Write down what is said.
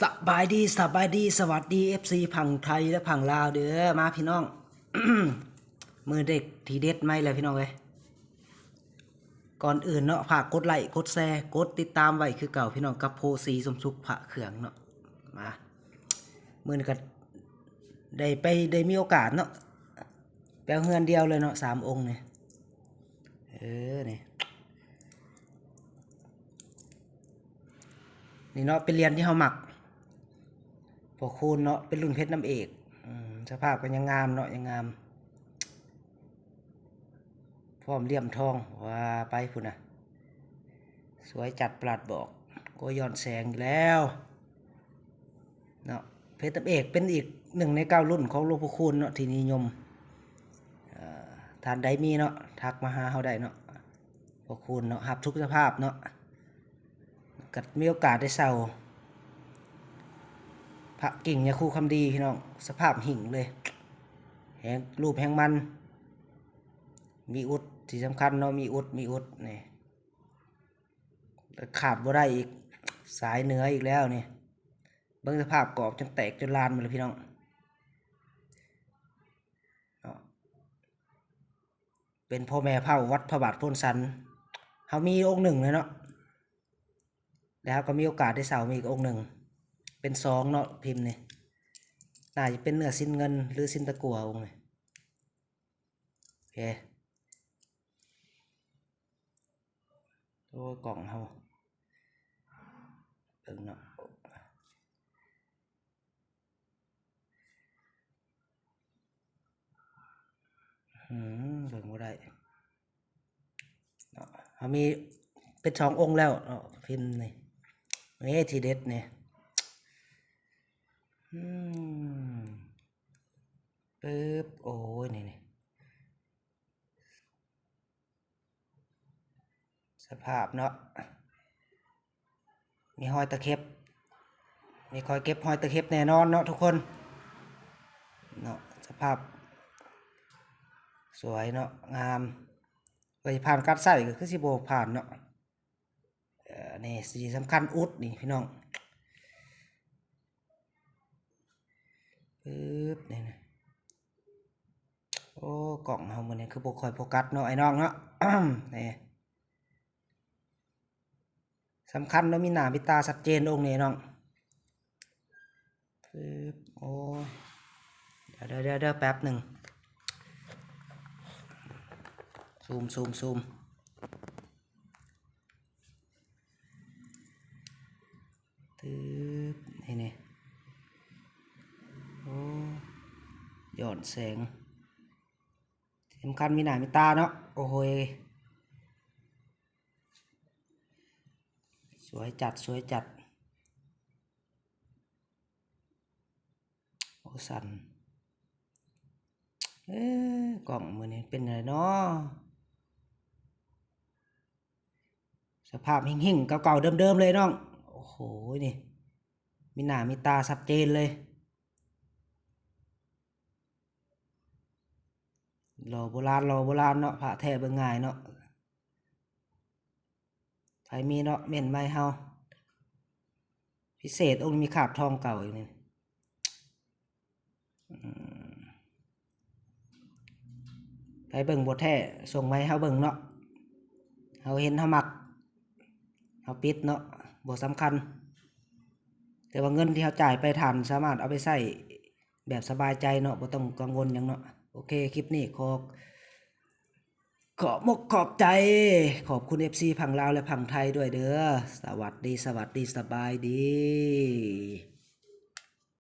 ສະບາຍດີ ສະບາຍດີ ສະຫວັດດີ ເອັຟຊີ ຝັ່ງໄທ ແລະ ຝັ່ງລາວເດີ ມາພີ່ນ້ອງ ມື້ເດັດ ທີເດັດໃໝ່ແລ້ວພີ່ນ້ອງເອີຍ. ກ່ອນອື່ນເນາະ ຝາກກົດໄລ້ ກົດແຊ ກົດຕິດຕາມໄວ້ຄືເກົ່າພີ່ນ້ອງ ກັບໂພສີສົມສຸກພະເຄື່ອງເນາະ. ມາ ມື້ນີ້ກໍໄດ້ໄປ ໄດ້ມີໂອກາດເນາະ ແປວເຮືອນດຽວເລີຍເນາະ ສາມອົງນີ້ ເອີ ນີ້ ນີ້ເນາະ ເປັນຫຼຽນທີ່ເຮົາມັກ ພໍ່ຄູນເນາະ ເປັນລຸ້ນເພັດນ້ຳເອກ ອືມ ສະພາບກໍຍັງງາມເນາະ ຍັງງາມ ພ້ອມລຽມທອງ ວ່າໄປພຸ້ນນະ ສວຍຈັດປະຫຼາດບອກ ໂອ້ຍ ຍ້ອນແສງອີກແລ້ວເນາະ. ເພັດນ້ຳເອກເປັນອີກໜຶ່ງໃນເກົ້າລຸ້ນຂອງຫຼວງພໍ່ຄູນເນາະ ທີ່ນິຍົມ ເອີ ທ່ານໃດມີເນາະ ທັກມາຫາເຮົາໄດ້ເນາະ ພໍ່ຄູນເນາະ ຮັບທຸກສະພາບເນາະ. ກໍມີໂອກາດໄດ້ເຊົ່າພະກິ່ງຍາຄູຄຳດີພີ່ນ້ອງ ສະພາບຫິ້ງເລີຍ ແຮງ ຮູບແຮງມັນ ມີອຸດ ທີ່ສຳຄັນເນາະ ມີອຸດ ມີອຸດນີ້ ແລະ ຂາດບໍ່ໄດ້ອີກ ສາຍເໜືອອີກແລ້ວນີ້ ເບິ່ງສະພາບກອບຈົນແຕກຈົນລານໝົດແລ້ວພີ່ນ້ອງ. ເນາະ ເປັນພໍ່ແມ່ເຜົ່າວັດພະບາດໂພນສັນ ເຮົາມີອົງໜຶ່ງແລ້ວເນາະ ແລ້ວເຮົາກໍມີໂອກາດໄດ້ເຊົ່າມາອີກອົງໜຶ່ງ ເປັນສອງເນາະ ພິມນີ້ ໜ້າຈະເປັນເນື້ອສິນເງິນ ຫຼື ສິນຕະກົ່ວອົງນີ້ ໂອເຄ. ໂອ້ ກ້ອງເຮົາ ເບິ່ງເນາະ ອືມ ເບິ່ງບໍ່ໄດ້ເນາະ ເຮົາມີເປັນສອງອົງແລ້ວເນາະ ພິມນີ້ ນີ້ທີເດັດນີ້ ອືມ ປຶບ ໂອ້ຍ ນີ້ ນີ້ ສະພາບເນາະ ມີຮອຍຕະເຂັບ ມີຮອຍເກັບຮອຍຕະເຂັບແນ່ນອນເນາະທຸກຄົນເນາະ. ສະພາບສວຍເນາະ ງາມ ເອີຍ ຜ່ານການໃຊ້ກໍຄືຊິບໍ່ຜ່ານເນາະ. ເອີ ນີ້ ສິ່ງສຳຄັນອຸດນີ້ພີ່ນ້ອງ ປຶບ ນີ້ນະ ໂອ້ ກ້ອງເຮົາມື້ນີ້ຄືບໍ່ຄ່ອຍໂຟກັສເນາະ ໄອ້ນ້ອງເນາະ ນີ້ ສຳຄັນເນາະ ມີໜ້າມີຕາຊັດເຈນອົງນີ້ນ້ອງ ປຶບ ໂອ້ຍ ດຽວໆໆ ແປັບໜຶ່ງ ຊູມໆໆ ປຶບ ນີ້ ນີ້ ໂອ້ ຍ້ອນແສງ ທີ່ສຳຄັນມີໜ້າມີຕາເນາະ ໂອ້ໂຫຍ ສວຍຈັດ ສວຍຈັດ. ໂອ້ ສັ່ນ ເອີ ກ້ອງມື້ນີ້ເປັນຈັ່ງໃດເນາະ ສະພາບຫິ້ງໆ ເກົ່າໆ ເດີມໆ ເລີຍນ້ອງ ໂອ້ໂຫ ນີ້ ມີໜ້າມີຕາຊັດເຈນເລີຍ ຫຼໍ່ໂບລານ ຫຼໍ່ໂບລານເນາະ ພະແທ້ເບິ່ງງ່າຍເນາະ. ໃຜມີເນາະ ເມັ້ນໃໝເຮົາ ພິເສດອົງມີຄາບທອງເກົ່າອີກນີ້ ອືມ ໃຜເບິ່ງບໍ່ແທ້ ສົ່ງໃໝເຮົາເບິ່ງເນາະ ເຮົາເຫັນເຮົາມັກ ເຮົາປິດເນາະ ບໍ່ສຳຄັນ ແຕ່ວ່າເງິນທີ່ເຮົາຈ່າຍໄປ ທ່ານສາມາດເອົາໄປໃຊ້ແບບສະບາຍໃຈເນາະ ບໍ່ຕ້ອງກັງວົນຫຍັງເນາະ. ໂອເຄ ຄລິບນີ້ຂໍ ຂອບມົກຂອບໃຈ ຂອບຄຸນເອັຟຊີຝັ່ງລາວ ແລະ ຝັ່ງໄທດ້ວຍເດີ. ສະຫວັດດີ ສະຫວັດດີ ສະບາຍດີ.